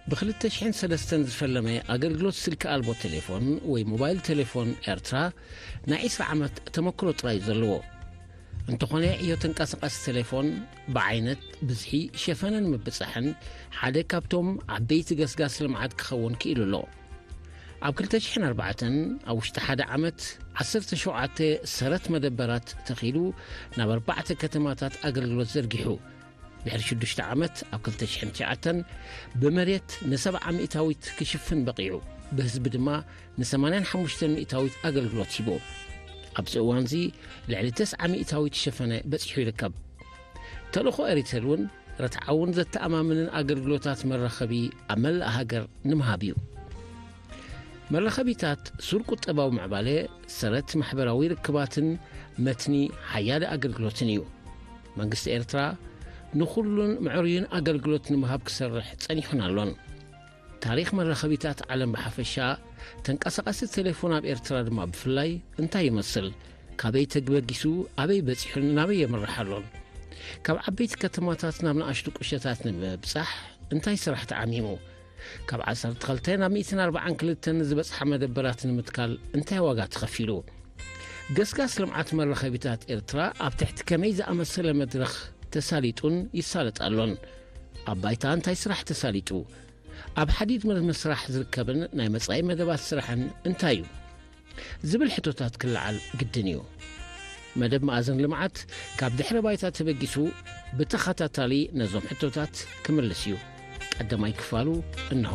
ብ2003 ዝፈለመ ኣገልግሎት ስልኪ ኣልቦ ቴሌፎን ወይ ሞባይል ቴሌፎን ኤርትራ ናይ 20 ዓመት ተመክሮ ጥራይ እዩ ዘለዎ። እንተኾነ ዕዮ ተንቀሳቓሲ ቴሌፎን ብዓይነት፣ ብዝሒ፣ ሸፈነን ምብጻሕን ሓደ ካብቶም ዓበይቲ ገስጋስ ልምዓት ክኸውን ክኢሉ ኣሎ። ኣብ 2004 ኣብ ውሽጢ ሓደ ዓመት 17 ሰረት መደበራት ተኺሉ ናብ ኣርባዕተ ከተማታት ኣገልግሎት ዘርጊሑ። ድሕሪ ሽዱሽተ ዓመት ኣብ 2009 ብመሬት ን70 ሚእታዊት ክሽፍን በቒዑ፣ ብህዝቢ ድማ ን85 ሚእታዊት ኣገልግሎት ሂቡ። ኣብዚ እዋንዚ ልዕሊ 90 ሚእታዊት ሸፈነ በጺሑ ይርከብ። ተልእኾ ኤሪቴል እውን ርትዓውን ዘተኣማምንን ኣገልግሎታት መራኸቢ ኣብ መላእ ሃገር ንምሃብ እዩ። መራኸቢታት ሱር ቁጠባዊ ምዕባለ፣ ሰረት ማሕበራዊ ርክባትን መትኒ ሓያለ ኣገልግሎትን እዩ። መንግስቲ ኤርትራ ንኹሉን ምዕሩይን ኣገልግሎት ንምሃብ ክሰርሕ ጸኒሑን ኣሎን። ታሪኽ መራኸቢታት ዓለም ብሓፈሻ፣ ተንቀሳቓሲ ቴሌፎን ኣብ ኤርትራ ድማ ብፍላይ እንታይ ይመስል? ካበይ ተበጊሱ ኣበይ በጺሑን ናበይ የምርሕ ኣሎን? ካብ ዓበይቲ ከተማታት ናብ ንኣሽቱ ቁሸታት ንምብጻሕ እንታይ ስራሕ ተዓሚሙ? ካብ 12 ናብ 142 ዝበጽሓ መደበራት ንምትካል እንታይ ዋጋ ተኸፊሉ? ገስጋስ ልምዓት መራኸቢታት ኤርትራ ኣብ ትሕቲ ከመይ ዝኣመሰለ መድረኽ ተሳሊጡን ይሳለጥ ኣሎን? ኣብ ባይታ እንታይ ስራሕ ተሳሊጡ? ኣብ ሓዲድ መስርሕ ዝርከብን ናይ መጻኢ መደባት ስራሕን እንታይ እዩ? ዝብል ሕቶታት ክለዓል ግድን እዩ። መደብ መኣዝን ልምዓት ካብ ድሕረ ባይታ ተበጊሱ ብተኸታታሊ ነዞም ሕቶታት ክምልስ እዩ። ቀዳማይ ክፋሉ እንሆ።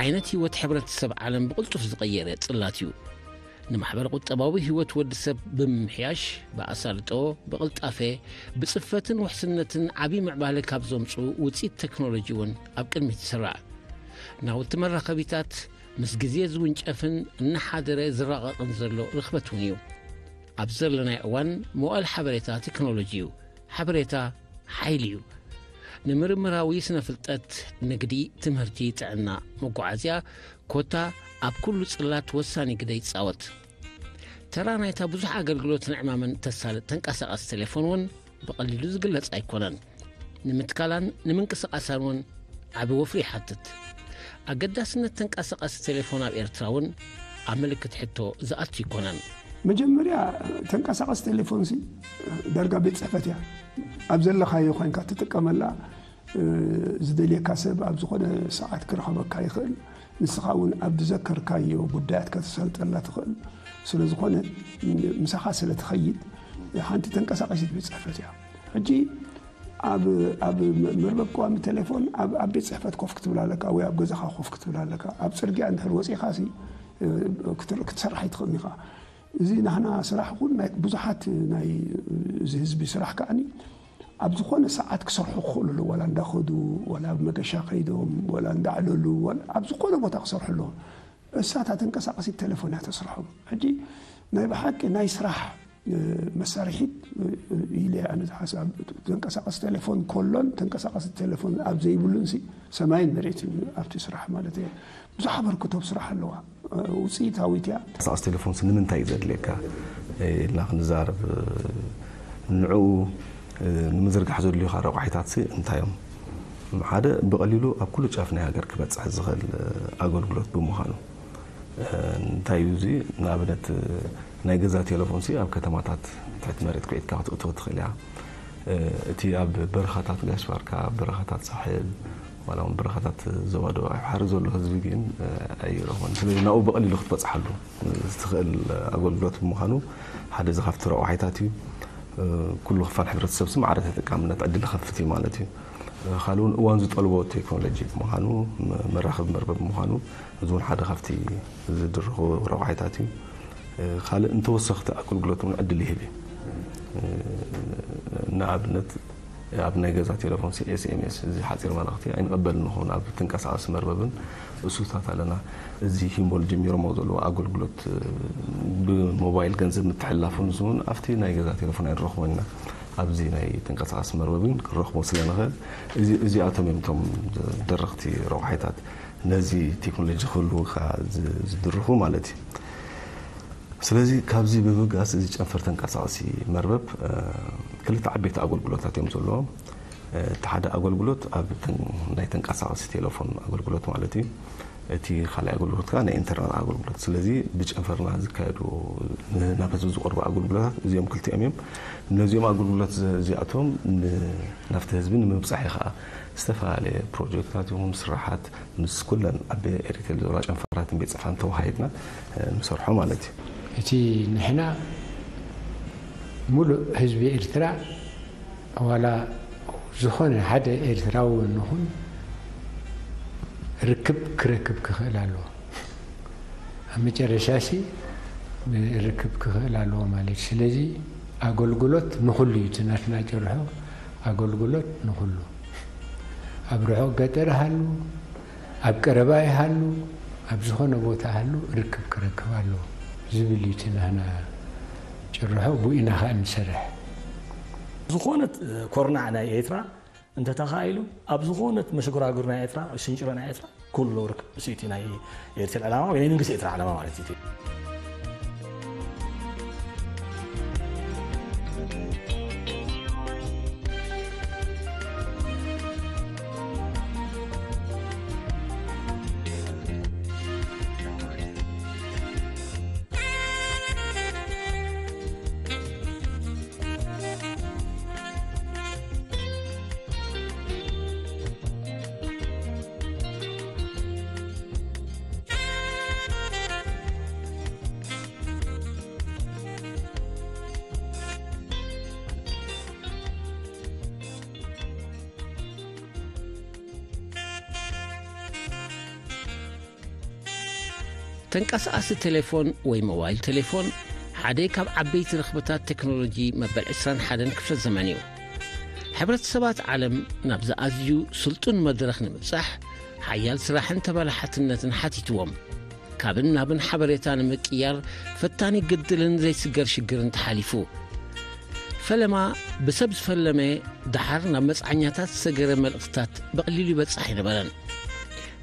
ዓይነት ህይወት ሕብረተሰብ ዓለም ብቕልጡፍ ዝቐየረ ጽላት እዩ። ንማሕበረ ቁጠባዊ ህይወት ወዲ ሰብ ብምምሕያሽ፣ ብኣሳልጦ፣ ብቕልጣፈ፣ ብጽፈትን ውሕስነትን ዓቢ ምዕባለ ካብ ዘምጹ ውጽኢት ቴክኖሎጂ እውን ኣብ ቅድሚት ይስራዕ። ናውቲ መራኸቢታት ምስ ግዜ ዝውንጨፍን እናሓደረ ዝራቐቕን ዘሎ ርኽበት እውን እዩ። ኣብ ዘለናይ እዋን መዋእል ሓበሬታ ቴክኖሎጂ እዩ። ሓበሬታ ሓይሊ እዩ። ንምርምራዊ ስነ ፍልጠት፣ ንግዲ፣ ትምህርቲ፣ ጥዕና፣ መጓዓዝያ፣ ኮታ ኣብ ኩሉ ጽላት ወሳኒ ግደ ይጻወት። ተራ ናይታ ብዙሕ ኣገልግሎትን ዕማምን ተሳልጥ ተንቀሳቓሲ ቴሌፎን እውን ብቐሊሉ ዝግለጽ ኣይኮነን። ንምትካላን ንምንቅስቓሳን እውን ዓቢ ወፍሪ ይሓትት። ኣገዳስነት ተንቀሳቓሲ ቴሌፎን ኣብ ኤርትራ እውን ኣብ ምልክት ሕቶ ዝኣቱ ኣይኮነን። መጀመርያ ተንቀሳቐሲ ቴሌፎንሲ ዳርጋ ቤት ጽሕፈት እያ። ኣብ ዘለኻዮ ኮይንካ ትጥቀመላ፣ እ፣ ዝደልየካ ሰብ ኣብ ዝኾነ ሰዓት ክረኸበካ ይኽእል። ንስኻ እውን ኣብ ዝዘከርካዮ ጉዳያት ከተሳልጠላ ትኽእል። ስለ ዝኾነ ምሳኻ ስለ ትኸይድ ሓንቲ ተንቀሳቓሲት ቤት ጽሕፈት እያ። ሕጂ ኣብ፣ ኣብ መ-፣ መርበብ ቀዋሚ ቴሌፎን ኣብ፣ ኣብ ቤት ጽሕፈት ኮፍ ክትብል ኣለካ ወይ ኣብ ገዛኻ ኮፍ ክትብል ኣለካ። ኣብ ጽርግያ እንድሕር ወጺኻ ሲ፣ እ፣ ክትር-፣ ክትሰርሕ ኣይትኽእልን ኢኻ። እዚ ናህና ስራሕ እውን ናይ ብዙሓት ናይ እዚ ህዝቢ ስራሕ ከዓኒ ኣብ ዝኾነ ሰዓት ክሰርሑ ክኽእሉ ኣለዉ። ዋላ እንዳኸዱ፣ ዋላ ኣብ መገሻ ከይዶም፣ ዋላ እንዳዕለሉ፣ ዋላ ኣብ ዝኾነ ቦታ ክሰርሑ ኣለዎም። እሳታ ተንቀሳቐሲት ቴሌፎን እያ ተስርሖም። ሕጂ ናይ ብሓቂ ናይ ስራሕ፣ እ፣ መሳርሒት፣ እ፣ እ፣ ኢለ ኣነ ዝሓሳብ ተንቀሳቐሲ ቴሌፎን ከሎን ተንቀሳቐሲ ቴሌፎን ኣብ ዘይብሉን ሲ ሰማይን መሬትን ኣብቲ ስራሕ ማለት እየ። ብዙሕ ኣበርክቶ ኣብ ስራሕ ኣለዋ። እ፣ ውፅኢታዊት እያ። ተንቀሳቐሲ ቴሌፎን ሲ ንምንታይ እዩ ዘድልየካ? እ፣ ኢልና ክንዛረብ፣ እ፣ ንዕኡ፣ እ፣ ንምዝርጋሕ ዘድልዩካ ረቋሒታት ሲ እንታይ እዮም? ሓደ ብቐሊሉ ኣብ ኩሉ ጫፍ ናይ ሃገር ክበጽሕ ዝኽእል፣ እ፣ ኣገልግሎት ብምዃኑ። እ፣ እንታይ እዩ እዚ? ንኣብነት፣ እ፣ ናይ ገዛ ቴሌፎን ሲ ኣብ ከተማታት ትሕቲ መሬት ኩዒትካ ክትእትዎ ትኽእል እያ። እ፣ እቲ ኣብ በረኻታት ጋሽ ባርካ፣ በረኻታት ሳሕል፣ ዋላ እውን በረኻታት ዞባ ደቡብ ዓቢ ሓሪ ዘሎ ህዝቢ ግን፣ እ፣ ኣይረኽቦን። ስለዚ ናብኡ ብቐሊሉ ክትበጽሓሉ ዝትኽእል ኣገልግሎት ብምዃኑ ሓደ እዚ ካብቲ ረቋሒታት እዩ። እ፣ ኩሉ ክፋል ሕብረተሰብ ሲ ማዕረ ተጠቃምነት ዕድል ይኸፍት እዩ ማለት እዩ። እ፣ ካልእ እውን እዋን ዝጠልቦ ቴክኖሎጂ ብምዃኑ፣ መ-፣ መራኸቢ መርበብ ብምዃኑ፣ እዚ እውን ሓደ ካብቲ ዝድርኹ ረቋሒታት እዩ። እ፣ ካልእ ንተወሰኽቲ ኣገልግሎት እውን ዕድል ይህብ እዩ። ንኣብነት ኣብ ናይ ገዛ ቴሌፎን ኤስኤምኤስ፣ እዚ ሓፂር መልእኽቲ ኣይንቐበልን ንኸውን። ኣብ ተንቀሳቐሲ መርበብን እሱታት ኣለና። እዚ ሂምቦል ጀሚሮሞ ዘለዎ ኣገልግሎት ብሞባይል ገንዘብ ምትሕልላፉ ንሱ እውን ኣብቲ ናይ ገዛ ቴሌፎን ኣይንረኽቦ ኢና። ኣብዚ ናይ ተንቀሳቐሲ መርበብን ክንረኽቦ ስለ ንኽእል፣ እዚ- እዚኣቶም እዮም እቶም ደረኽቲ ረቑሒታት ነዚ ቴክኖሎጂ ክህልውካ ዝ- ዝድርኹ ማለት እዩ። ስለዚ ካብዚ ብምብጋስ እዚ ጨንፈር ተንቀሳቐሲ መርበብ ክልተ ዓበይቲ ኣገልግሎታት እዮም ዘለዎም። እቲ ሓደ ኣገልግሎት ኣብ ናይ ተንቀሳቐሲ ቴሌፎን ኣገልግሎት ማለት እዩ። እቲ ካልኣይ ኣገልግሎት ከዓ ናይ ኢንተርናል ኣገልግሎት። ስለዚ ብጨንፈርና ዝካየዱ ናብ ህዝቢ ዝቀርቡ ኣገልግሎታት እዚኦም ክልቲኦም እዮም። ነዚኦም ኣገልግሎት እዚኣቶም ናብቲ ህዝቢ ንምብፃሕ ከዓ ዝተፈላለየ ፕሮጀክታት ይኹን ስራሓት ምስ ኩለን ኣብ ኤሪቴል ዘለዋ ጨንፈራትን ቤት ፅሕፈትን ተወሃሂድና ንሰርሖ ማለት እዩ። እቲ ንሕና ሙሉእ ህዝቢ ኤርትራ ዋላ ዝኾነ ሓደ ኤርትራዊ ንኹን ርክብ ክረክብ ክኽእል ኣለዎ። ኣብ መጨረሻሲ ርክብ ክኽእል ኣለዎ ማለት እዩ። ስለዚ ኣገልግሎት ንኹሉ እዩ እቲ ናትና ጭርሖ፣ ኣገልግሎት ንኹሉ፣ ኣብ ርሑቕ ገጠር ይሃሉ፣ ኣብ ቀረባ ይሃሉ፣ ኣብ ዝኾነ ቦታ ይሃሉ ርክብ ክረክብ ኣለዎ ዝብል እዩ እቲ ናህና ጭርሖ። ብኡ ኢና ኸኣ ንሰርሕ። ዝኾነት ኮርናዕ ናይ ኤርትራ እንተተኻኢሉ ኣብ ዝኾነት መሸጎራጉር ናይ ኤርትራ፣ ሽንጭሮ ናይ ኤርትራ ኩሉ ርክብ። እሱ እቲ ናይ ኤርትራ ዕላማ ወይ ናይ መንግስቲ ኤርትራ ዕላማ ማለት እዩ። ተንቀሳቓሲ ቴሌፎን ወይ ሞባይል ቴሌፎን ሓደ ካብ ዓበይቲ ረኽብታት ቴክኖሎጂ መበል ዕስራን ሓደን ክፍለ ዘመን እዩ። ሕብረተሰባት ዓለም ናብዚ ኣዝዩ ስልጡን መድረኽ ንምብጻሕ ሓያል ስራሕን ተበላሓትነትን ሓቲትዎም። ካብን ናብን ሓበሬታ ንምቅያር ፈታኒ ግድልን ዘይስገር ሽግርን ተሓሊፉ። ፈለማ ብሰብ ዝፈለመ ደሓር ናብ መጽዓኛታት ዝሰገረ መልእኽትታት ብቐሊሉ ይበጽሕ ኣይነበረን።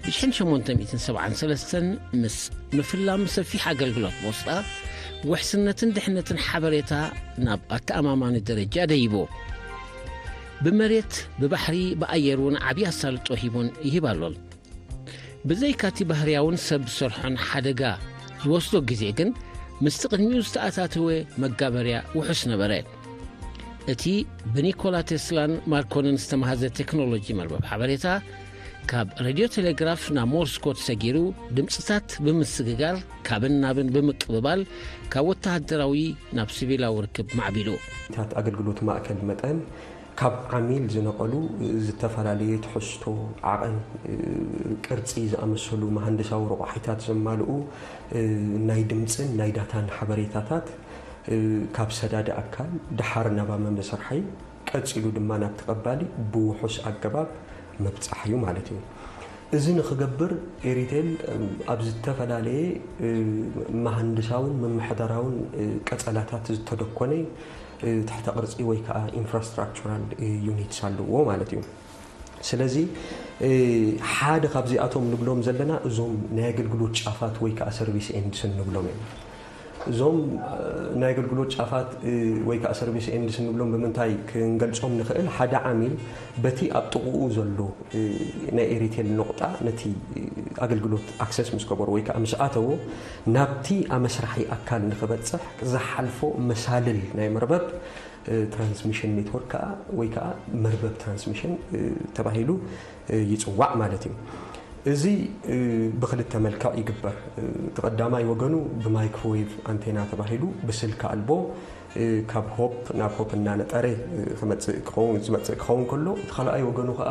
ብሽሕን ሸሞንተ ሚእትን ሰብዓን ሰለስተን ምስ ምፍላም ሰፊሕ ኣገልግሎት ቦስጣ፣ ውሕስነትን ድሕነትን ሓበሬታ ናብ ኣተኣማማኒ ደረጃ ደይቦ። ብመሬት፣ ብባሕሪ፣ ብኣየር እውን ዓብዪ ኣሳልጦ ሂቡን ይህብ ኣሎን። ብዘይካቲ ባህርያውን ሰብ ዝሰርሖን ሓደጋ ዝወስዶ ግዜ ግን ምስቲ ቅድሚኡ ዝተኣታተወ መጋበርያ ውሑስ ነበረ። እቲ ብኒኮላ ቴስላን ማርኮንን ዝተማህዘ ቴክኖሎጂ መርበብ ሓበሬታ ካብ ሬድዮ ቴሌግራፍ ናብ ሞርስ ኮድ ሰጊሩ ድምፅታት ብምስግጋር ካብን ናብን ብምቅብባል ካብ ወተሃደራዊ ናብ ሲቪላዊ ርክብ ማዕቢሉ። ታት ኣገልግሎት ማእከል መጠን ካብ ዓሚል ዝነቐሉ ዝተፈላለየ ትሕዝቶ፣ ዓቐን፣ ቅርጺ ዝኣመሰሉ መሃንድሳዊ ረቋሒታት ዘማልኡ ናይ ድምጽን ናይ ዳታን ሓበሬታታት ካብ ሰዳዲ ኣካል ደሓር ናባ መመሰርሓይ ቀጺሉ ድማ ናብ ተቐባሊ ብውሑስ ኣገባብ ምብጻሕ እዩ ማለት እዩ። እዚ ንኽገብር ኤሪቴል ኣብ ዝተፈላለየ መሃንድሳውን ምምሕዳራውን ቀጸላታት ዝተደኮነ ትሕተ ቅርጺ ወይ ከዓ ኢንፍራስትራክቸራል ዩኒትስ ኣለዎ ማለት እዩ። ስለዚ ሓደ ካብዚኣቶም ንብሎም ዘለና እዞም ናይ ኣገልግሎት ጫፋት ወይ ከዓ ሰርቪስ ኤንድስን ንብሎም እዮም። እዞም ናይ ኣገልግሎት ጫፋት ወይ ከዓ ሰርቪስ ኤንድስ እንብሎም ብምንታይ ክንገልጾም ንኽእል? ሓደ ዓሚል በቲ ኣብ ጥቕኡ ዘሎ ናይ ኤሪቴል ነቑጣ ነቲ ኣገልግሎት ኣክሰስ ምስ ገበሮ ወይ ከዓ ምስ ኣተዎ ናብቲ ኣመስራሒ ኣካል ንኽበጽሕ ዝሓልፎ መሳልል ናይ መርበብ ትራንስሚሽን ኔትወርክ ከዓ ወይ ከዓ መርበብ ትራንስሚሽን ተባሂሉ ይፅዋዕ ማለት እዩ። እዚ ብክልተ መልክዕ ይግበር። እቲ ቀዳማይ ወገኑ ብማይክሮዌቭ ኣንቴና ተባሂሉ ብስልኪ ኣልቦ ካብ ሆፕ ናብ ሆፕ እናነጠረ ዝመፅእ ክኸውን ከሎ፣ እቲ ካልኣይ ወገኑ ከዓ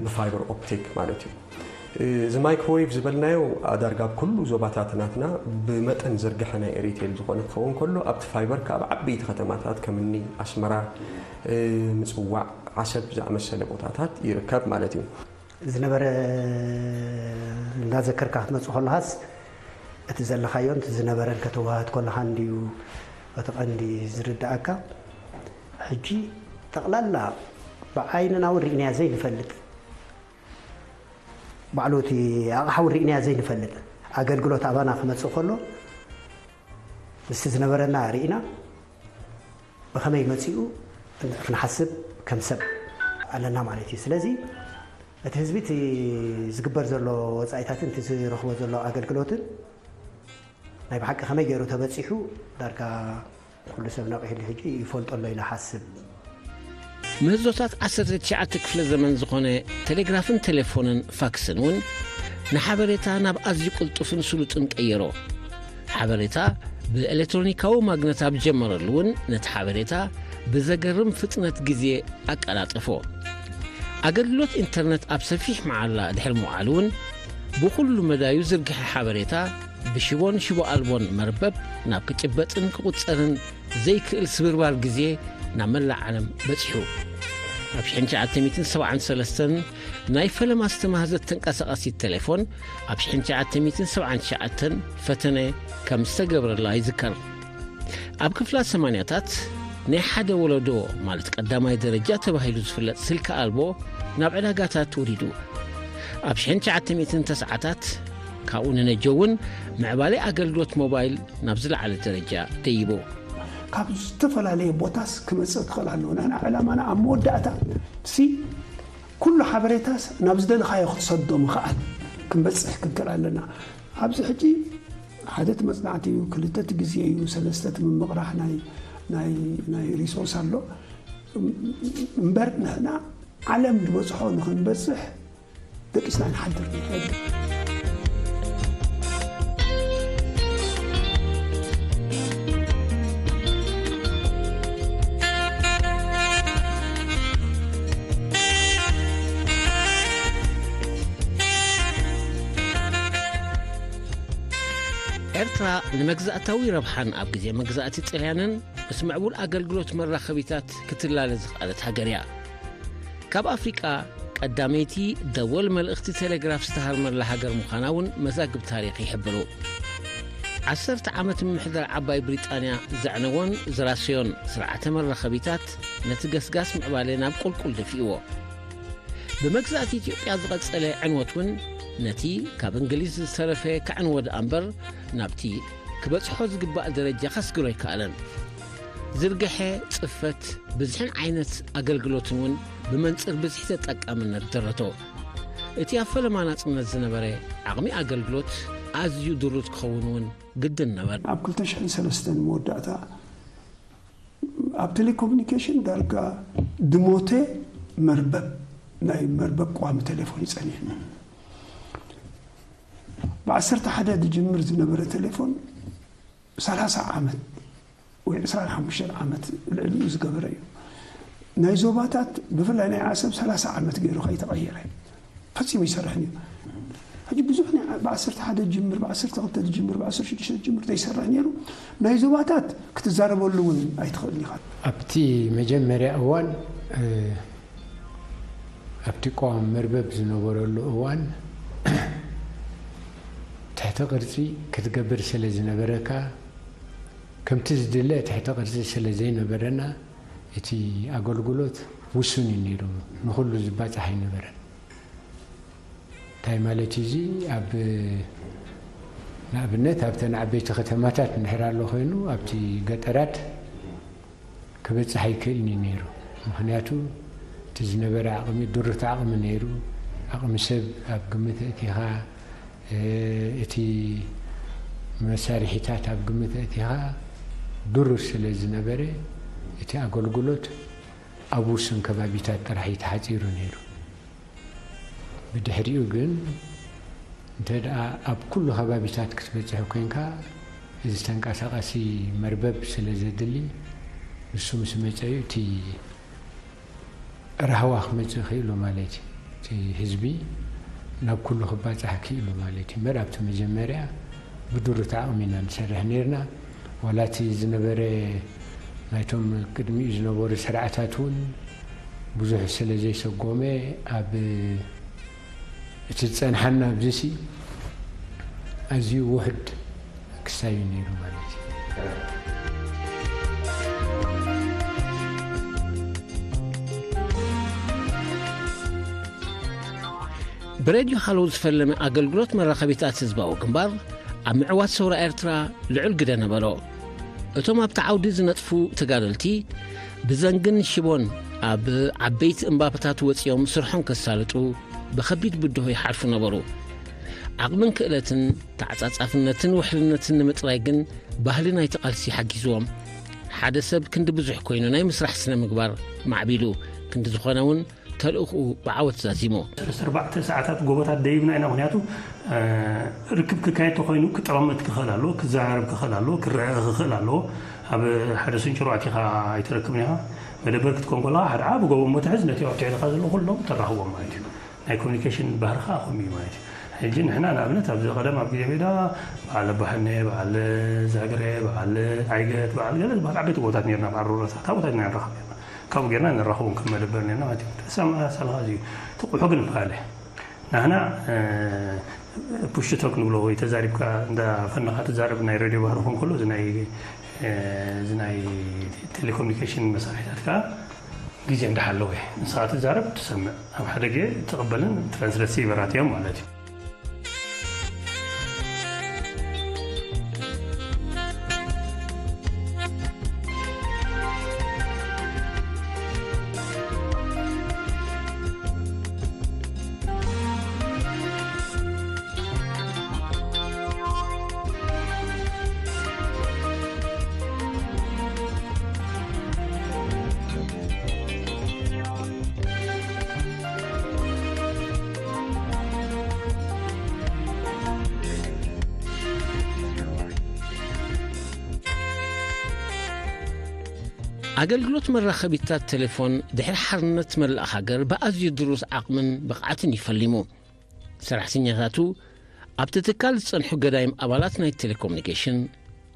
ብፋይበር ኦፕቲክ ማለት እዩ። እዚ ማይክሮዌቭ ዝበልናዮ ዳርጋ ኣብ ኩሉ ዞባታት ናትና ብመጠን ዝርግሐ ናይ ኤሪቴል ዝኾነ ክኸውን ከሎ፣ ኣብቲ ፋይበር ከኣ ኣብ ዓበይቲ ከተማታት ከምኒ ኣስመራ፣ ምጽዋዕ፣ ዓሰብ ዝኣመሰለ ቦታታት ይርከብ ማለት እዩ። ዝነበረ እንዳዘከርካ ክትመጽእ ከለኻስ እቲ ዘለኻዮን እቲ ዝነበረን ከተወሃህድ ከለኻ እንድዩ እቲ ቀንዲ ዝርድኣካ። ሕጂ ጠቕላላ ብዓይንና እውን ርኢናያ ዘይንፈልጥ፣ ባዕሉ እቲ ኣቕሓ እውን ርኢናያ ዘይንፈልጥ ኣገልግሎት ኣባና ክመጽእ ከሎ ምስቲ ዝነበረና ርኢና ብኸመይ መጺኡ ክንሓስብ ከም ሰብ ኣለና ማለት እዩ። ስለዚ እቲ ህዝቢ እቲ ዝግበር ዘሎ ወጻኢታትን እቲ ዝረኽቦ ዘሎ ኣገልግሎትን ናይ ብሓቂ ከመይ ገይሩ ተበጺሑ ዳርጋ ኩሉ ሰብ ነቒሕሉ ሕጂ ይፈልጦ ኣሎ ኢለ ሓስብ። ምህዞታት ዓሰርተ ትሽዓተ ክፍለ ዘመን ዝኾነ ቴሌግራፍን ቴሌፎንን ፋክስን እውን ንሓበሬታ ናብ ኣዝዩ ቅልጡፍን ስሉጥን ቀየሮ። ሓበሬታ ብኤሌክትሮኒካዊ ማግነት ኣብ ጀመረሉ እውን ነቲ ሓበሬታ ብዘገርም ፍጥነት ግዜ ኣቀላጠፎ። ኣገልግሎት ኢንተርነት ኣብ ሰፊሕ መዓላ ድሕሪ ምውዓሉ እውን ብኹሉ መዳዩ ዝርግሐ ሓበሬታ ብሽቦን ሽቦ ኣልቦን መርበብ ናብ ክጭበጥን ክቑጸርን ዘይክእል ስብርባር ግዜ ናብ መላእ ዓለም በጺሑ። ኣብ ሽሕን ትሽዓተ ሚእትን ሰብዓን ሰለስተን ናይ ፈለማ ዝተማህዘት ተንቀሳቓሲት ቴሌፎን ኣብ ሽሕን ትሽዓተ ሚእትን ሰብዓን ትሽዓተን ፈተነ ከም ዝተገብረላ ይዝከር። ኣብ ክፍላ ሰማንያታት ናይ ሓደ ወለዶ ማለት ቀዳማይ ደረጃ ተባሂሉ ዝፍለጥ ስልኪ ኣልቦ ናብ ዕዳጋታት ወሪዱ። ኣብ ሽሕን ትሽዓተ ሚእትን ተስዓታት ካብኡ ንነጀው እውን ምዕባለ ኣገልግሎት ሞባይል ናብ ዝለዓለ ደረጃ ደይቡ። ካብ ዝተፈላለየ ቦታስ ክመጽእ ክኽእል ኣለዎ። ንሕና ዕላማና ኣብ መወዳእታ ሲ ኩሉ ሓበሬታስ ናብ ዝደለኻዮ ክትሰዶ ምኽኣል ክንበጽሕ ክንክእል ኣለና። ኣብዚ ሕጂ ሓደ እቲ መጽናዕቲ እዩ፣ ክልተ እቲ ግዜ እዩ፣ ሰለስተ እቲ ምምቕራሕ ናይ ናይ ናይ ሪሶርስ ኣሎ። እምበር ንሕና ዓለም ዝበጽሖ ንኽንበጽሕ ደቂስና ንሓድር ንሕና። ኤርትራ ንመግዛእታዊ ረብሓን ኣብ ግዜ መግዛእቲ ጥልያንን ምስ ምዕቡል ኣገልግሎት መራኸቢታት ክትላለ ዝኽኣለት ሃገር እያ። ካብ ኣፍሪቃ ቀዳመይቲ ደወል መልእኽቲ ቴሌግራፍ ዝተሃርመላ ሃገር ምዃና እውን መዛግብ ታሪኽ ይሕብሩ። ዓሰርተ ዓመት ምምሕዳር ዓባይ ብሪጣንያ ዘዕነወን ዝራሰዮን ስርዓተ መራኸቢታት ነቲ ገስጋስ ምዕባለ ናብ ቁልቁል ደፊእዎ። ብመግዛእቲ ኢትዮጵያ ዝቐጸለ ዕንወት እውን ነቲ ካብ እንግሊዝ ዝተረፈ ከዕንዎ ደኣ እምበር ናብቲ ክበጽሖ ዝግባእ ደረጃ ከስግሮ ኣይከኣለን። ዝርግሐ ጽፈት ብዝሕን ዓይነት ኣገልግሎትን እውን ብመንጽር ብዝሒ ተጠቃምነት ደረቶ። እቲ ኣብ ፈለማ ናጽነት ዝነበረ ዓቕሚ ኣገልግሎት ኣዝዩ ድሩት ክኸውን እውን ግድን ነበረ። ኣብ ክልተ ሽሕን ሰለስተን መወዳእታ ኣብ ቴሌኮሙኒኬሽን ዳርጋ ድሞተ መርበብ ናይ መርበብ ቀዋሚ ቴሌፎን ይጸኒሕኒ። ብዓሰርተ ሓደ ዝጅምር ዝነበረ ቴሌፎን ሰላሳ ዓመት ወይ ዕስራን ሓሙሽተን ዓመት ልዕሊኡ ዝገበረ እዩ። ናይ ዞባታት ብፍላይ ናይ ዓሰብ ሰላሳ ዓመት ገይሩ ከይተቐየረ ፈጺሙ ይሰርሕን እዩ። ሕጂ ብዙሕ ናይ ዓ- ብዓሰርተ ሓደ ዝጅምር ብዓሰርተ ክልተ ዝጅምር ብዓሰርተ ሽዱሽተ ዝጅምር ዘይሰርሕ ነይሩ ናይ ዞባታት ክትዛረበሉ እውን ኣይትኽእልን ኢኻ። ኣብቲ መጀመርያ እዋን እ፣ ኣብቲ ቀዋሚ መርበብ ዝነበረሉ እዋን ትሕተ ቅርጺ ክትገብር ስለ ዝነበረካ ከምቲ ዝድለ ትሕተ ቅርጺ ስለ ዘይነበረና እቲ ኣገልግሎት ውሱን እዩ ነይሩ፣ ንኹሉ ዝባጻሕ ኣይነበረን። እንታይ ማለት እዩ እዚ? ኣብ ንኣብነት ኣብተን ዓበይቲ ከተማታት እንድሕር ኣሎ ኮይኑ ኣብቲ ገጠራት ክበጽሕ ኣይክእልን እዩ ነይሩ። ምኽንያቱ እቲ ዝነበረ ዓቕሚ ድሩት ዓቕሚ ነይሩ። ዓቕሚ ሰብ ኣብ ግምት ኣእቲኻ፣ እ፣ እቲ መሳርሒታት ኣብ ግምት ኣእቲኻ ድሩት ስለ ዝነበረ እቲ ኣገልግሎት ኣብ ውሱን ከባቢታት ጥራሕ እዩ ተሓጺሩ ነይሩ። ብድሕሪኡ ግን እንተ ደኣ ኣብ ኩሉ ከባቢታት ክትበጽሕ ኮይንካ፣ እዚ ተንቀሳቓሲ መርበብ ስለ ዘድሊ፣ ንሱ ምስ መጸ እዩ እቲ ራህዋ ክመጽእ ክኢሉ ማለት እዩ። እቲ ህዝቢ ናብ ኩሉ ክባጻሕ ክኢሉ ማለት እዩ እምበር ኣብቲ መጀመርያ ብድሩት ዓቕሚ ኢና ንሰርሕ ነርና። ዋላ እቲ ዝነበረ ናይቶም ቅድሚኡ ዝነበሩ ስርዓታት እውን ብዙሕ ስለ ዘይሰጎመ ኣብ እቲ ዝጸንሓና ኣብዚሲ ኣዝዩ ውሑድ ክሳብ እዩ ነይሩ ማለት እዩ። ብሬድዮ ሃሎ ዝፈለመ ኣገልግሎት መራኸቢታት ህዝባዊ ግንባር ኣብ ምዕዋት ሰውራ ኤርትራ ልዑል ግደ ነበሮ። እቶም ኣብቲ ዓውዲ ዝነጥፉ ተጋደልቲ ብዘንግን ሽቦን ኣብ ዓበይቲ እምባታት ወጺኦም ስርሖም ከሳልጡ ብኸቢድ ብድሆ ይሓልፉ ነበሩ። ዓቕምን ክእለትን ተዓጻጻፍነትን ውሕልነትን ንምጽራይ ግን ባህሊ ናይቲ ቃልሲ ሓጊዝዎም። ሓደ ሰብ ክንዲ ብዙሕ ኮይኑ ናይ ምስራሕ ስነ ምግባር ማዕቢሉ፣ ክንዲ ዝኾነ እውን ተልእኽኡ ብዓወት ዛዚሙ። ሰለስተ ኣርባዕተ ሰዓታት ጎቦታት ደይብና ኢና። ምክንያቱ ርክብ ክካየድ ተኮይኑ ክጠቐመት ክኽእል ኣለዎ፣ ክዘራረብ ክኽእል ኣለዎ፣ ክረአ ክኽእል ኣለዎ። ኣብ ሓደ ስንጭሮ ኣቲኻ ኣይትረክብን ኢኻ። መደበር ክትኮን ከለኻ ሓደ ዓቢ ጎቦ እሞ ትሕዝ፣ ነቲ ኣብቲ ኢኻ ዘሎ ኩሎም ተራኽቦም ማለት እዩ። ናይ ኮሚኒኬሽን ባህሪ ከዓ ከምኡ እዩ ማለት እዩ። ሕጂ ንሕና ንኣብነት ኣብዚ ቀደም ኣብ ግዜ ሜዳ በዓል ኣባሕነ፣ በዓል ዛግረ፣ በዓል ዓይገት፣ በዓል ገለ ዝበሃል ዓበይቲ ጎቦታት ነርና፣ በዓል ሮረሳ፣ ካብኡ ኢና ንራኸብ ነርና። ካብኡ ጌርና ንራኸቦም ከም መደበር ነርና ማለት እዩ። ተሰማ ሳልኻ እዚ እዩ። እቲ ቁሑ ግን ፋለ። ናህና ፑሽቶክ ንብሎ ወይ ተዛሪብካ እንዳ ፈነኻ ትዛረብ ናይ ሬድዮ ባህሪ ኾን ከሎ እዚ ናይ እዚ ናይ ቴሌኮሙኒኬሽን መሳርሒታት ከዓ ግዜ እንዳሓለወ ንስኻ ትዛረብ ትሰምዕ ኣብ ሓደ ግዜ ትቕበልን ትራንስለሲቨራት እዮም ማለት እዩ። ኣገልግሎት መራኸቢታት ቴሌፎን ድሕሪ ሓርነት መላእ ሃገር ብኣዝዩ ድሩት ዓቕምን ብቕዓትን እዩ ፈሊሙ። ሰራሕተኛታቱ ኣብቲ ትካል ዝጸንሑ ገዳይም ኣባላት ናይ ቴሌኮሙኒኬሽን፣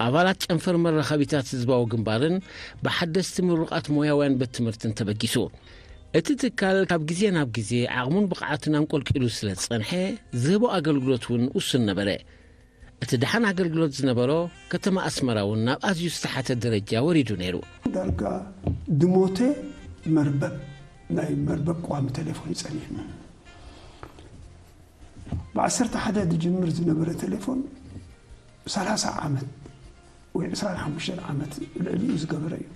ኣባላት ጨንፈር መራኸቢታት ህዝባዊ ግንባርን ብሓደስቲ ምሩቓት ሞያውያን ቤት ትምህርትን ተበጊሱ። እቲ ትካል ካብ ግዜ ናብ ግዜ ዓቕሙን ብቕዓቱን ኣንቆልቂሉ ስለ ዝጸንሐ ዝህቦ ኣገልግሎት እውን ውሱን ነበረ። እቲ ደሓን ኣገልግሎት ዝነበሮ ከተማ ኣስመራ እውን ናብ ኣዝዩ ዝተሓተ ደረጃ ወሪዱ ነይሩ። ዳርጋ ድሞተ መርበብ ናይ መርበብ ቀዋሚ ቴሌፎን ይጸኒሕኒ። ብዓሰርተ ሓደ ዝጅምር ዝነበረ ቴሌፎን ሰላሳ ዓመት ወይ ዕስራን ሓሙሽተን ዓመት ልዕሊኡ ዝገበረ እዩ።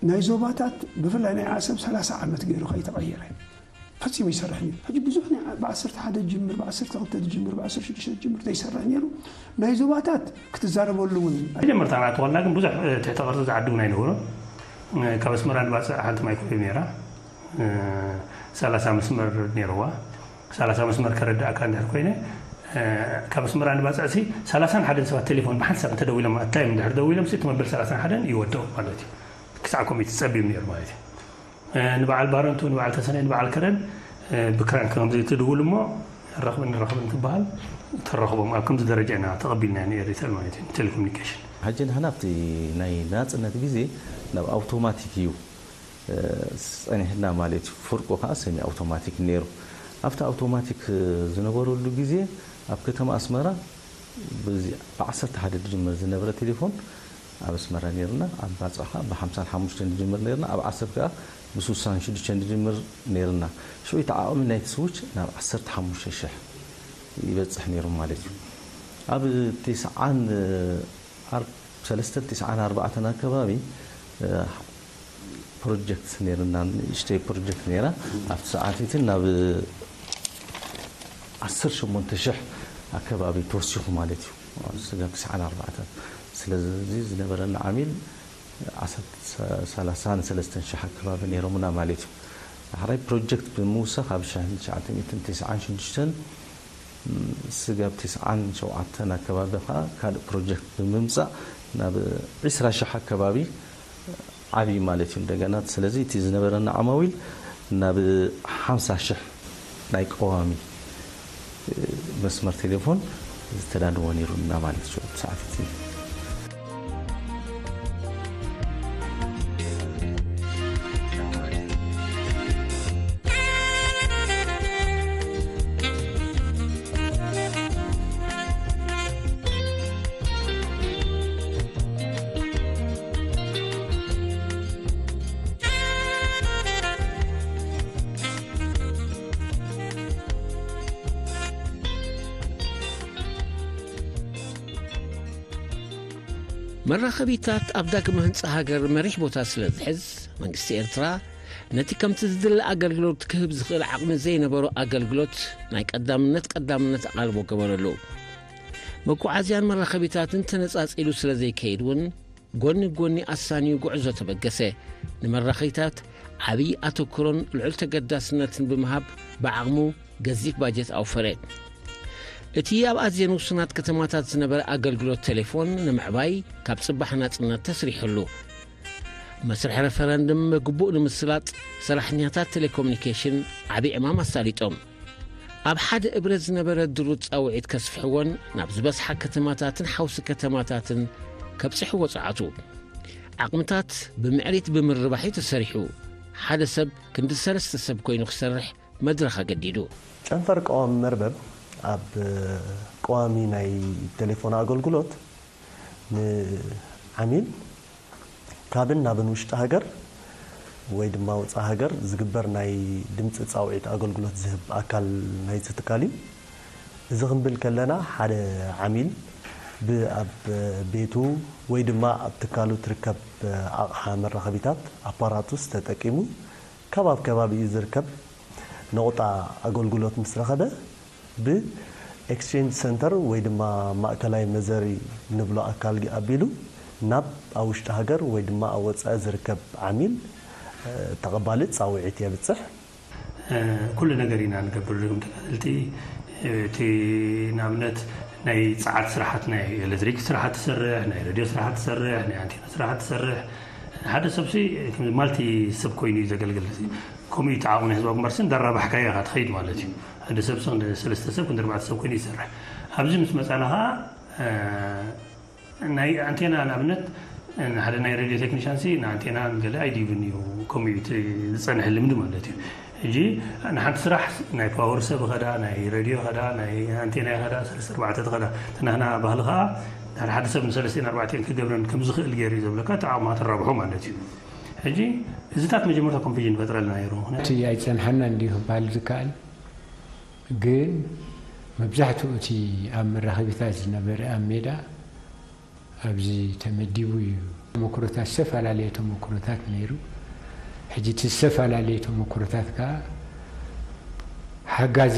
ናይ ዞባታት ብፍላይ ናይ ዓሰብ ሰላሳ ዓመት ገይሩ ከይተቐየረ ፈጺሙ ይሰርሕ ነይሩ። ሕጂ ብዙሕ ናይ ብዓሰርተ ሓደ ዝጅምር፣ ብዓሰርተ ክልተ ዝጅምር፣ ብዓሰርተ ሽዱሽተ ዝጅምር ዘይሰርሕ ነይሩ። ናይ ዞባታት ክትዛረበሉ እውን መጀመርታ ናተኾልና ግን ብዙሕ ትሕተ ቅርጺ ዝዓዲ እውን ኣይነበሮን። ካብ ኣስመራ ንባጽዕ ሓንቲ ማይክሮዌቭ ነይራ። ሰላሳ መስመር ነይርዋ። ሰላሳ መስመር ከረዳእካ እንድሕር ኮይነ ካብ ኣስመራ ንባጽዕ ሲ ሰላሳን ሓደን ሰባት ቴሌፎን ብሓንሳብ እንተደዊሎም ኣታይም እንድሕር ደዊሎም ሲ እቲ መበል ሰላሳን ሓደን ይወደቑ ማለት እዩ። ክሳዕ ኮሚት ጸቢብ ነይሩ ማለት እዩ። ንበዓል ባረንቱ፣ ንበዓል ተሰነይ፣ ንበዓል ከረን ብክራንክ ከምዚ ትድውል እሞ ረኽብን ረኽብን ትበሃል ተረኽቦም ኣብ ከምዚ ደረጃ ኢና ተቐቢልና ንኤሪተል ማለት እዩ ቴሌኮሙኒኬሽን። ሕጂ ንሕና ኣብቲ ናይ ናጽነት ግዜ ናብ ኣውቶማቲክ እዩ ጸኒሕና ማለት እዩ። ፍርቁ ከዓ ሰሚ ኣውቶማቲክ ነይሩ። ኣብቲ ኣውቶማቲክ ዝነበረሉ ግዜ ኣብ ከተማ ኣስመራ ብዓሰርተ ሓደ ዝጅምር ዝነበረ ቴሌፎን ኣብ ኣስመራ ነይርና፣ ኣብ ባጽዕ ከዓ ብሓምሳን ሓሙሽተን ንጅምር ነይርና፣ ኣብ ዓሰብ ከዓ ብሱሳን ሽዱሽተን ንጅምር ነይርና። ሽዑ እቲ ዓቕሚ ናይቲ ስዊች ናብ ዓሰርተ ሓሙሽተ ሽሕ ይበጽሕ ነይሩ ማለት እዩ። ኣብ ቴስዓን ዓር- ሰለስተን ቴስዓን ኣርባዕተን ኣከባቢ ፕሮጀክት ነይርና፣ ንእሽተይ ፕሮጀክት ነይራ። ኣብቲ ሰዓት እቲ ናብ ዓሰርተ ሸሞንተ ሽሕ ኣከባቢ ተወሲኹ ማለት እዩ። ስጋብ ቴስዓን ኣርባዕተን ስለዚ ዝነበረና ዓሚል ዓሰርተ ሰላሳን ሰለስተን ሽሕ ኣከባቢ ነይሮምና ማለት እዩ። ዳሕራይ ፕሮጀክት ብምውሳኽ ኣብ ሽሕን ትሽዓተ ሚእትን ተስዓን ሽዱሽተን ስጋብ ተስዓን ሸውዓተን ኣከባቢ ከዓ ካልእ ፕሮጀክት ብምምፃእ ናብ ዒስራ ሽሕ ኣከባቢ ዓብዩ ማለት እዩ። እንደገና ስለዚ እቲ ዝነበረና ዓማዊል ናብ ሓምሳ ሽሕ ናይ ቀዋሚ መስመር ቴሌፎን ዝተዳለወ ነይሩና ማለት እዩ። ሰዓት እቲ መራኸቢታት ኣብ ዳግመ ህንጻ ሃገር መሪሕ ቦታ ስለ ዝሕዝ፣ መንግስቲ ኤርትራ ነቲ ከምቲ ዝድለ ኣገልግሎት ክህብ ዝኽእል ዓቕሚ ዘይነበሮ ኣገልግሎት ናይ ቀዳምነት ቀዳምነት ኣቓልቦ ገበረሉ። መጓዓዝያን መራኸቢታትን ተነጻጺሉ ስለ ዘይከይድ እውን፣ ጎኒ ጎኒ ኣሳንዩ ጉዕዞ ተበገሰ። ንመራኸቢታት ዓብዪ ኣተኩሮን ልዑል ተገዳስነትን ብምሃብ፣ ብዓቕሙ ገዚፍ ባጀት ኣውፈረ። እቲ ኣብ ኣዝየን ውሱናት ከተማታት ዝነበረ ኣገልግሎት ቴሌፎን ንምዕባይ ካብ ጽባሕ ናጽነት ተስሪሑሉ። መስርሕ ረፈረንድም ብግቡእ ንምስላጥ ሰራሕተኛታት ቴሌኮሙኒኬሽን ዓቢ ዕማም ኣሳሊጦም። ኣብ ሓደ እብረ ዝነበረ ድሩት ጻውዒት ከስፍሕዎን ናብ ዝበዝሓ ከተማታትን ሓውሲ ከተማታትን ከብጽሕዎ ጸዓቱ። ዓቕምታት ብምዕሪት ብምርባሕ እዩ ተሰሪሑ። ሓደ ሰብ ክንዲ ሰለስተ ሰብ ኮይኑ ክሰርሕ መድረኽ ኣገዲዱ። ጨንፈር ቀዋሚ መርበብ ኣብ ቀዋሚ ናይ ቴሌፎን ኣገልግሎት ንዓሚል ካብን ናብን ውሽጢ ሃገር ወይ ድማ ወፃኢ ሃገር ዝግበር ናይ ድምፂ ፃውዒት ኣገልግሎት ዝህብ ኣካል ናይዚ ትካል እዩ። እዚ ክንብል ከለና ሓደ ዓሚል ብኣብ ቤቱ ወይ ድማ ኣብ ትካሉ ትርከብ ኣቕሓ መራኸቢታት ኣፓራቱስ ተጠቂሙ ካብ ኣብ ከባቢኡ ዝርከብ ነቑጣ ኣገልግሎት ምስ ረኸበ ብኤክስቼንጅ ሰንተር ወይ ድማ ማእከላይ መዘሪ ንብሎ ኣካል ኣቢሉ ናብ ኣብ ውሽጢ ሃገር ወይ ድማ ኣብ ወፃኢ ዝርከብ ዓሚል ተቐባሊ ፃውዒት የብፅሕ። ኩሉ ነገር ኢና ንገብር። ርግም ተጋደልቲ እቲ ንኣብነት ናይ ፃዓት ስራሓት ናይ ኤሌክትሪክ ስራሓት ትሰርሕ፣ ናይ ሬድዮ ስራሓት ትሰርሕ፣ ናይ ኣንቴና ስራሓት ትሰርሕ። ሓደ ሰብሲ ማልቲ ሰብ ኮይኑ እዩ ዘገልግል። ከምኡ እዩ ተዓቕኑ ህዝባዊ ግንባርሲ እንዳራባሕካዮ ኢኻ ትኸይድ ማለት እዩ። ሓደ ሰብ ሰለስተ ሰብ ክንዲ ኣርባዕተ ሰብ ኮይኑ ይሰርሕ። ኣብዚ ምስ መፃና ከዓ ናይ ኣንቴና ንኣብነት ሓደ ናይ ሬድዮ ቴክኒሻን ሲ ንኣንቴና ንገለ ኣይድይብን እዩ። ከምኡ እዩ እቲ ዝፀንሐ ልምዲ ማለት እዩ። ሕጂ ንሓንቲ ስራሕ ናይ ፓወር ሰብ ኸዳ ናይ ሬድዮ ኸዳ ናይ ኣንቴና ኸዳ ሰለስተ ኣርባዕተ ኸዳ ተናህና ባህሊ ከዓ ሓደ ሓደ ሰብ ንሰለስቲን ኣርባዕቲን ክገብረን ከም ዝኽእል ገይሩ እዩ ዘብለካ እቲ ዓቕማ ተራብሖ ማለት እዩ። ሕጂ እዚታት መጀመርታ ኮንፊዥን ፈጥረልና ነይሩ። ምክንያቱ እቲ ኣይፀንሓና እንዲዩ ክበሃል ዝከኣል ግን መብዛሕትኡ እቲ ኣብ መራኸቢታት ዝነበረ ኣብ ሜዳ ኣብዚ ተመዲቡ እዩ። ተመክሮታት ዝተፈላለየ ተመክሮታት ነይሩ። ሕጂ እቲ ዝተፈላለየ ተመክሮታት ከዓ ሓጋዚ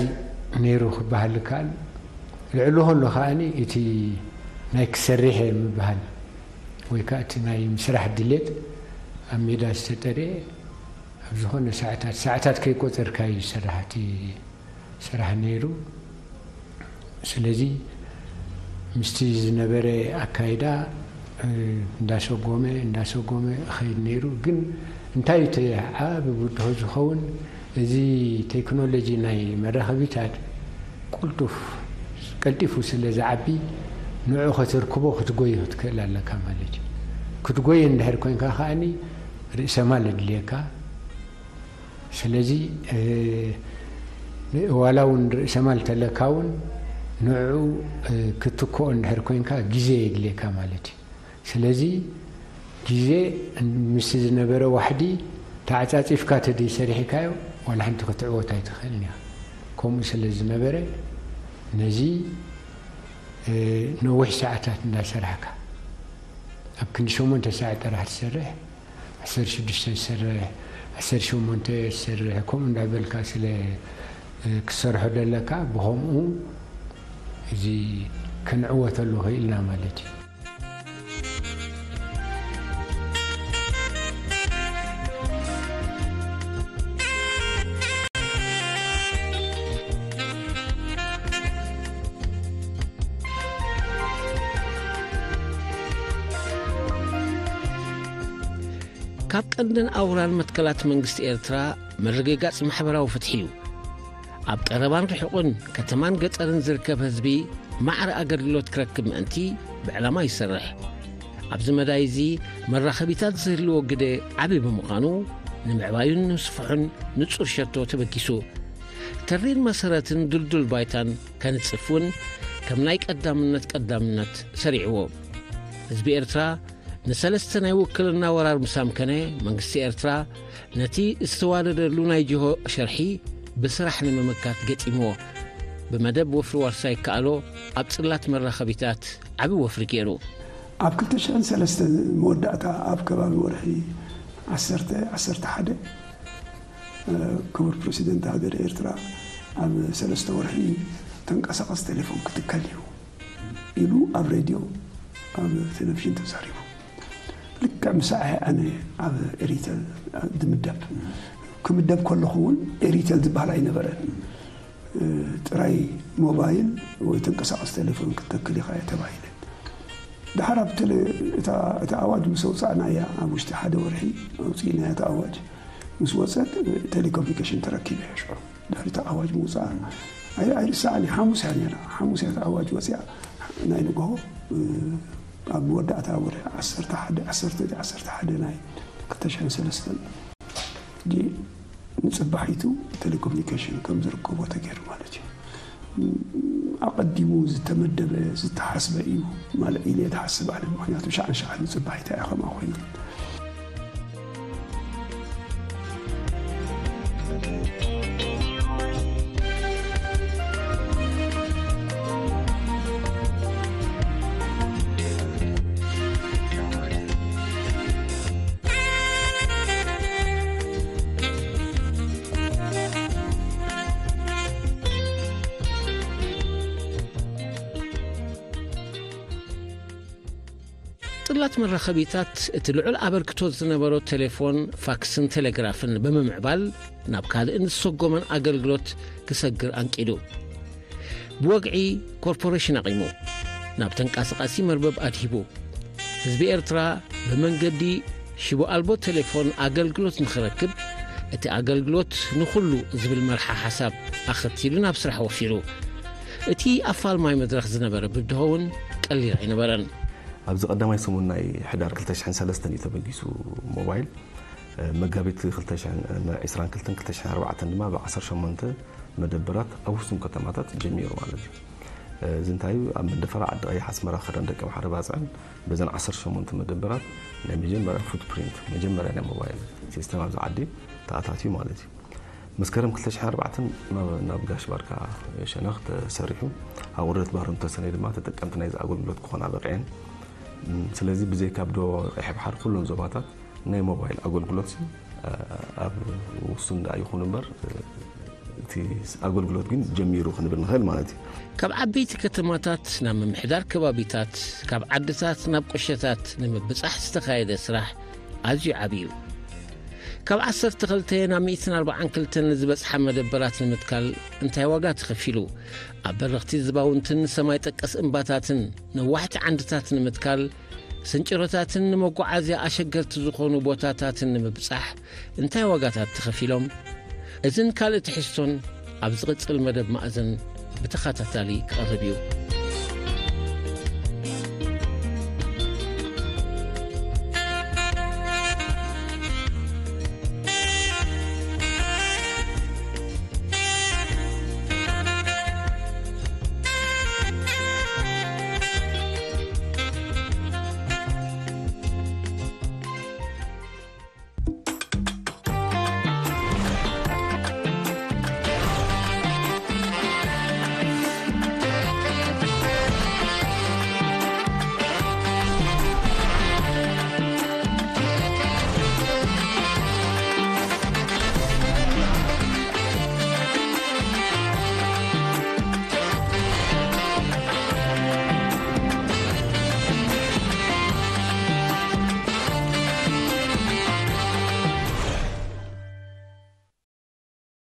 ነይሩ ክበሃል ይከኣል። ልዕሊ ከሎ ከዓኒ እቲ ናይ ክሰርሕ እየ ምብሃል ወይ ከዓ እቲ ናይ ምስራሕ ድሌት ኣብ ሜዳ ዝተጠርየ ኣብ ዝኾነ ሰዓታት ሰዓታት ከይቆፀርካ እዩ ዝስራሕ እቲ ስራሕ ነይሩ። ስለዚ ምስቲ ዝነበረ ኣካይዳ እንዳሰጎመ እንዳሰጎመ እኸይድ ነይሩ። ግን እንታይ እቲ ዓቢ ብድሆ ዝኸውን እዚ ቴክኖሎጂ ናይ መራኸቢታት ቁልጡፍ ቀልጢፉ ስለ ዝዓቢ ንዑ ከተርክቦ ክትጎይ ክትክእል ኣለካ ማለት እዩ። ክትጎይ እንድሕር ኮንካ ከዓኒ ርእሰማል ኣድልየካ። ስለዚ ዋላ እውን ርእሰማል ተለካ እውን ንዕኡ ክትክኦ እንድሕር ኮንካ ግዜ የድልየካ ማለት እዩ። ስለዚ ግዜ ምስ ዝነበረ ዋሕዲ ተዓፃፂፍካ ተደይ ሰሪሕካዮ ዋላ ሓንቲ ክትዕወት ኣይትኽእልን እያ። ከምኡ ስለ ዝነበረ ነዚ ነዊሕ ሰዓታት እንዳሰራሕካ ኣብ ክንዲ ሸሞንተ ሰዓት ጥራሕ ትሰርሕ፣ ዓሰርተ ሽዱሽተ ትሰርሕ፣ ዓሰርተ ሸሞንተ ትሰርሕ፣ ከምኡ እንዳበልካ ስለ ክሰርሖ ደለካ ብኸምኡ እዚ ክንዕወተሉ ክኢልና ማለት እዩ። ካብ ቀንድን ኣውራን መትከላት መንግስቲ ኤርትራ ምርግጋጽ ማሕበራዊ ፍትሒ እዩ። ኣብ ቀረባን ርሑቕን ከተማን ገጠርን ዝርከብ ህዝቢ ማዕረ ኣገልግሎት ክረክብ ምእንቲ ብዕላማ ይሰርሕ። ኣብዚ መዳይ እዚ መራኸቢታት ዝህልዎ ግደ ዓቢ ብምዃኑ፣ ንምዕባዩን ንምስፍሑን ንጹር ሸቶ ተበጊሱ። ተሪር መሰረትን ድልዱል ባይታን ከንጽፍ እውን ከም ናይ ቀዳምነት ቀዳምነት ሰሪዕዎ። ህዝቢ ኤርትራ ንሰለስተ ናይ ውክልና ወራር ምስ ኣምከነ፣ መንግስቲ ኤርትራ ነቲ ዝተዋደደሉ ናይ ጅሆ ሸርሒ ብስራሕ ንምምካት ገጢምዎ። ብመደብ ወፍሪ ዋርሳይ ይከኣሎ ኣብ ጽላት መራኸቢታት ዓቢ ወፍሪ ገይሩ። ኣብ ክልተ ሽሕን ሰለስተን መወዳእታ ኣብ ከባቢ ወርሒ ዓሰርተ፣ ዓሰርተ ሓደ፣ እ፣ ክቡር ፕረሲደንት ሃገር ኤርትራ ኣብ ሰለስተ ወርሒ ተንቀሳቐስ ቴሌፎን ክትከል እዩ ኢሉ ኣብ ሬድዮ፣ ኣብ ቴሌቪዥን ተዛሪቡ። ልክዕ ምሳሕ ኣነ ኣብ ኤሪተል ድምደብ። ክምደብ ከለኹ እውን ኤሪተል ዝበሃል ኣይነበረን። እ፣ ጥራይ ሞባይል ወይ ተንቀሳቐስ ቴሌፎን ክትተክል ኢኻ እየ ተባሂለ። ድሓር ኣብ ቴሌ-፣ እታ፣ እታ ኣዋጅ ምስ ኣውፃእናያ ኣብ ውሽጢ ሓደ ወርሒ ኣውፅእናያ እታ ኣዋጅ። ምስ ወፀት ቴሌኮሙኒኬሽን ተረኪበ እየ ሽዑ። ድሕሪ እታ ኣዋጅ ምውፃእ ኣይ-፣ ኣይርሳዕን እዩ። ሓሙስ እያ ነይራ። ሓሙስ እያ እታ ኣዋጅ ወፂኣ። ናይ ንግሆ፣ እ፣ ኣብ መወዳእታ ወርሒ ዓሰርተ ሓደ፣ ዓሰርተ፣ ዓሰርተ ሓደ ናይ ክልተ ሽሕን ሰለስተን ሕጂ ንጽባሒቱ ቴሌኮሙኒኬሽን ከም ዝርከቦ ተገይሩ ማለት እዩ። ኣቐዲሙ ዝተመደበ፣ ዝተሓስበ እዩ ማለት ኢለ እየ ዝሓስብ ኣነ። ምኽንያቱ ሻዕን ሻዕን ንጽባሒታ እያ ከምኣ ኮይና። ጽላት መራኸቢታት እቲ ልዑል ኣበርክቶት ዝነበሮ ቴሌፎን፣ ፋክስን ቴሌግራፍን ብምምዕባል ናብ ካልእን ዝሰጎመን ኣገልግሎት ክሰግር ኣንቂዱ። ብወግዒ ኮርፖሬሽን ኣቒሙ፣ ናብ ተንቀሳቓሲ መርበብ ኣድሂቡ። ህዝቢ ኤርትራ ብመንገዲ ሽቦ ኣልቦ ቴሌፎን ኣገልግሎት ንኽረክብ፣ እቲ ኣገልግሎት ንኹሉ ዝብል መርሓ ሓሳብ ኣኸቲሉ ናብ ስራሕ ወፊሩ። እቲ ኣፋልማይ መድረኽ ዝነበረ ብድሆ እውን ቀሊል ኣይነበረን። ኣብዚ ቀዳማይ ሰሙን ናይ ሕዳር ክልተ ሽሕን ሰለስተን እዩ ተበጊሱ ሞባይል። መጋቢት ክልተ ሽሕን፣ ዕስራን ክልተን ክልተ ሽሕን ኣርባዕተን ድማ ብ ዓሰርተ ሸሞንተ መደበራት ኣብ ውሱን ከተማታት ጀሚሩ ማለት እዩ። እዚ እንታይ እዩ? ኣብ መንደፈራ፣ ዓዲ ቀይሕ፣ ኣስመራ፣ ከረን፣ ደቀምሓረ፣ ባጽዕን በዘን ዓሰርተ ሸሞንተ መደበራት ናይ መጀመርያ ፉትፕሪንት፣ መጀመርያ ናይ ሞባይል ሲስተም ኣብዚ ዓዲ ተኣታትዩ ማለት እዩ። መስከረም ክልተ ሽሕን ኣርባዕተን ናብ፣ ናብ ጋሽ ባርካ ሸነኽ ተሰሪሑ፣ ኣብ ወረደት ባረንቱ ተሰነይ ድማ ተጠቀምቲ ናይዚ ኣገልግሎት ክኾና በቂዐን። እም፣ ስለዚ ብዘይካ ኣብ ዶ ቀይሕ ባሕሪ ኩለን ዞባታት ናይ ሞባይል ኣገልግሎት፣ እ፣ ኣብ ውሱን ደኣ ይኹን እምበር፣ እ፣ እቲ ኣገልግሎት ግን ጀሚሩ ክንብል ንኽእል ማለት እዩ። ካብ ዓበይቲ ከተማታት ናብ ምምሕዳር ከባቢታት፣ ካብ ዓድታት ናብ ቁሸታት ንምብጻሕ ዝተኻየደ ስራሕ ኣዝዩ ዓቢ እዩ። ካብ ዓሰርተ ክልተ ናብ ሚእትን ኣርባዓን ክልተን ንዝበጽሓ መደበራት ንምትካል እንታይ ዋጋ ተኸፊሉ? ኣብ በረኽቲ ዝባውንትን ሰማይ ጠቀስ እምባታትን ነዋሕቲ ዓንድታት ንምትካል፣ ስንጭሮታትን ንመጓዓዝያ ኣሸገርቲ ዝኾኑ ቦታታትን ንምብጻሕ እንታይ ዋጋታት ተኸፊሎም? እዝን ካልእ ትሕዝቶን ኣብ ዝቕጽል መደብ ማእዝን ብተኸታታሊ ክቐርብ እዩ።